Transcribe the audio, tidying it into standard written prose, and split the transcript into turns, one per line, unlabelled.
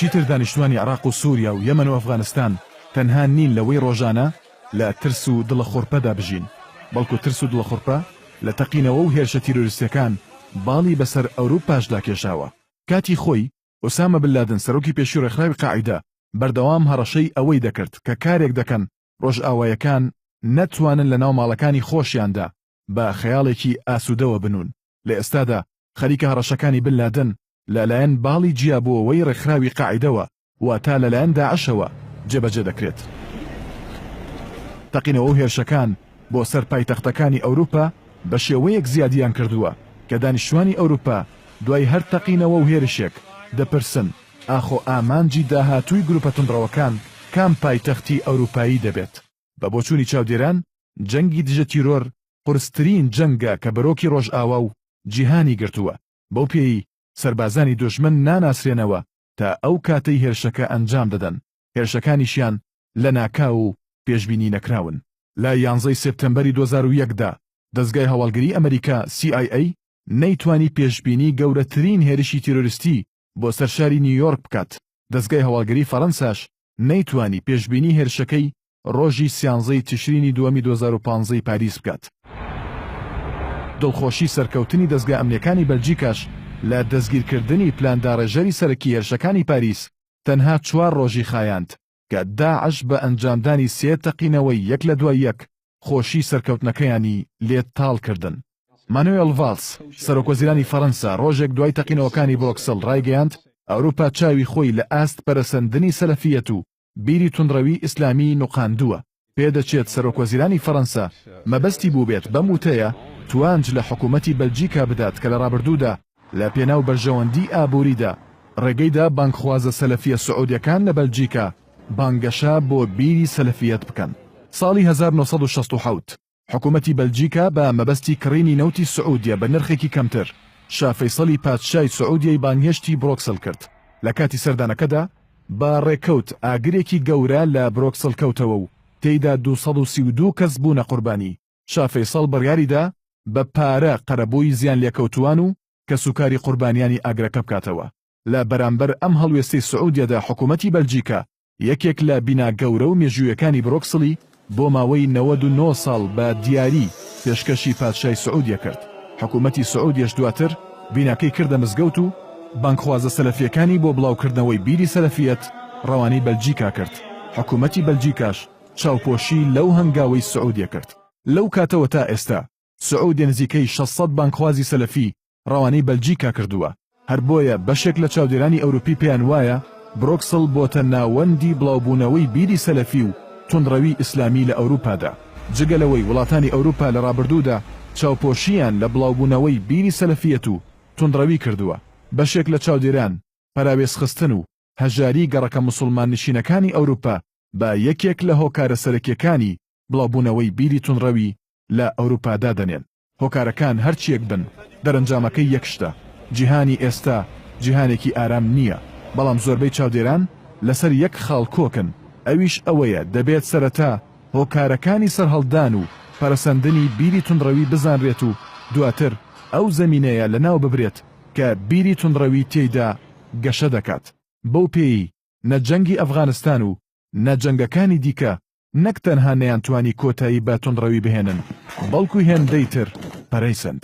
چیتر دانیشتوانی عێراق و سوریا و یەمەن و ئەفغانستان تەنها نین لەوەی ڕۆژانە لە ترس و دڵەخورپەدا بژین، بەڵکو ترس و دڵەخورپە لە تەقینەوە و هێرشە تیرۆریستیەکان باڵی بەسەر ئەوروپاشدا کێشاوە. کاتی خۆی ئوسامە بن لادن سەرۆکی پێشوی ڕێکخراوی قاعیدە بەردەوام هەڕەشەی ئەوەی دەکرد کە کارێک دەکەن ڕۆژئاوایەکان نەتوانن لەناو ماڵەکانی خۆشیاندا بە خەیاڵێکی ئاسودەوە بنوون. لە ئێستادا خەریکە هەڕەشەکانی بن لادن لە لایەن باڵی جیابووەوەی ڕێکخراوی قاعیدەوە واتە لە لایەن داعشەوە جێبەجێ دەکرێت. تەقینەوە و هێرشەکان بۆ سەر پایتەختەکانی ئەوروپا بە شێوەیەک زیادیان کردووە کە دانیشتوانی ئەوروپا دوای هەر تەقینەوە و هێرشێک دەپرسن ئاخۆ ئامانجی داهاتووی گروپە توندڕەوەکان کام پایتەختی ئەوروپایی دەبێت؟ بە بۆچوونی چاودێران جەنگی دژە تیرۆر قورسترین جەنگە کە بەرۆکی ڕۆژئاوا و جیهانی گرتووە، بەو پێیەی سەربازانی دوژمن ناناسرێنەوە تا ئەو کاتەی هێرشەکە ئەنجام دەدەن، هێرشەکانیشیان لەناکاو و پێشبینی نەکراون. لە یانزەی سێپتەمبەری 2001 دا دەزگای هەواڵگری ئەمریکا، CIA، نەیتوانی پێشبینی گەورەترین هێرشی تیرۆریستی بۆ سەر شاری نیویۆرک بکات، دەزگای هەواڵگری فەرەنساش نەیتوانی پێشبینی هێرشەکەی ڕۆژی سیانزەی تشرینی دووەمی 2015 ی پاریس بکات. دڵخۆشی سەرکەوتنی دەزگا ئەمنیەکانی بەلجیکاش لە دەستگیرکردنی پلانداڕێژەری سەرەکی هێرشەکانی پاریس تەنها چوار ڕۆژی خایاند کە داعش بە ئەنجامدانی سێ تەقینەوەی یەک لە دوای یەک خۆشی سەرکەوتنەکەیانی لێ تاڵ کردن. مانوێل ڤالس، سەرۆکوەزیرانی فەرەنسا ڕۆژێک دوای تەقینەوەکانی برۆکسل ڕایگەیاند، ئەوروپا چاوی خۆی لە ئاست پەرەسەندنی سەلەفیەت و بیری توندڕەوی ئیسلامی نوقاندووە. پێدەچێت سەرۆکوەزیرانی فەرەنسا مەبەستی بووبێت بەم وتەیە توانج لە حکوومەتی بەلجیکا بدات کە لە ڕابردوودا لە پێناو بەرژەوەندیی ئابووریدا ڕێگەی دا بانگخوازە سەلەفییە سعودیەکان لە بەلجیکا بانگەشە بۆ بیری سەلەفییەت بکەن. ساڵی 1967 حکوومەتی بەلجیکا بە مەبەستی کڕینی نەوتی سعودیە بە نرخێکی کەمتر، شا فەیسەڵی پادشای سعودیەی بانگهێشتی برۆکسل کرد. لە کاتی سەردانەکەدا بە ڕێکەوت ئاگرێکی گەورە لە برۆکسل کەوتەوە و تێیدا 232 کەس بوونە قوربانی. شا فەیسەڵ بڕیاریدا بە پارە قەرەبووی زیانلێکەوتووان و کەسوکاری قوربانیانی ئاگرەکە بکاتەوە. لە بەرامبەر ئەم هەڵوێستەی سعودیەدا حکوومەتی بەلجیکا یەکێک لە بینا گەورە و مێژوویەکانی برۆکسڵی بۆ ماوەی 99 ساڵ بە دیاری پێشکەشی پادشای سعودیە کرد. حکوومەتی سعودیەش دواتر بیناکەی کردە مزگەوت و بانگخوازە سەلەفییەکانی بۆ بڵاوکردنەوەی بیری سەلەفییەت ڕەوانەی بەلجیکا کرد. حکوومەتی بەلجیکاش چاوپۆشی لەو هەنگاوەی سعودیە کرد. لەو کاتەوە تا ئێستا سعودیە نزیکەی 600 بانگخوازی سەلەفی ڕەوانەی بەلجیکا کردووە، هەر بۆیە بەشێک لە چاودێرانی ئەوروپی پێیان وایە برۆکسڵ بۆتە ناوەندی بڵاوبوونەوەی بیری سەلەفی و توندڕەوی ئیسلامی لە ئەوروپادا. جگە لەوەی وڵاتانی ئەوروپا لە ڕابردوودا چاوپۆشییان لە بڵاوبوونەوەی بیری سەلەفیەت و توندڕەوی کردووە، بەشێک لە چاودێران پەراوێزخستن و هەژاری گەڕەکە موسوڵماننشینەکانی ئەوروپا بە یەکێک لە هۆکارە سەرەکیەکانی بڵاوبوونەوەی بیری توندڕەوی لە ئەوروپا دادەنێن. هۆکارەکان هەرچیەک بن، دەرەنجامەکەی یەک شتە، جیهانی ئێستا جیهانێکی ئارام نییە، بەڵام زۆربەی چاودێران لەسەر یەک خاڵ کۆکن، ئەویش ئەوەیە دەبێت سەرەتا هۆکارەکانی سەرهەڵدان و پەرەسەندنی بیری توندڕەوی بزانرێت و دواتر ئەو زەمینەیە لەناو ببرێت کە بیری توندڕەوی تێیدا گەشە دەکات. بەو پێیەی نە جەنگی ئەفغانستان و نە جەنگەکانی دیکە نەک تەنها نەیانتوانی کۆتایی بە توندڕەوی بهێنن، بەڵکو هێندەی تر پەرەی سەند.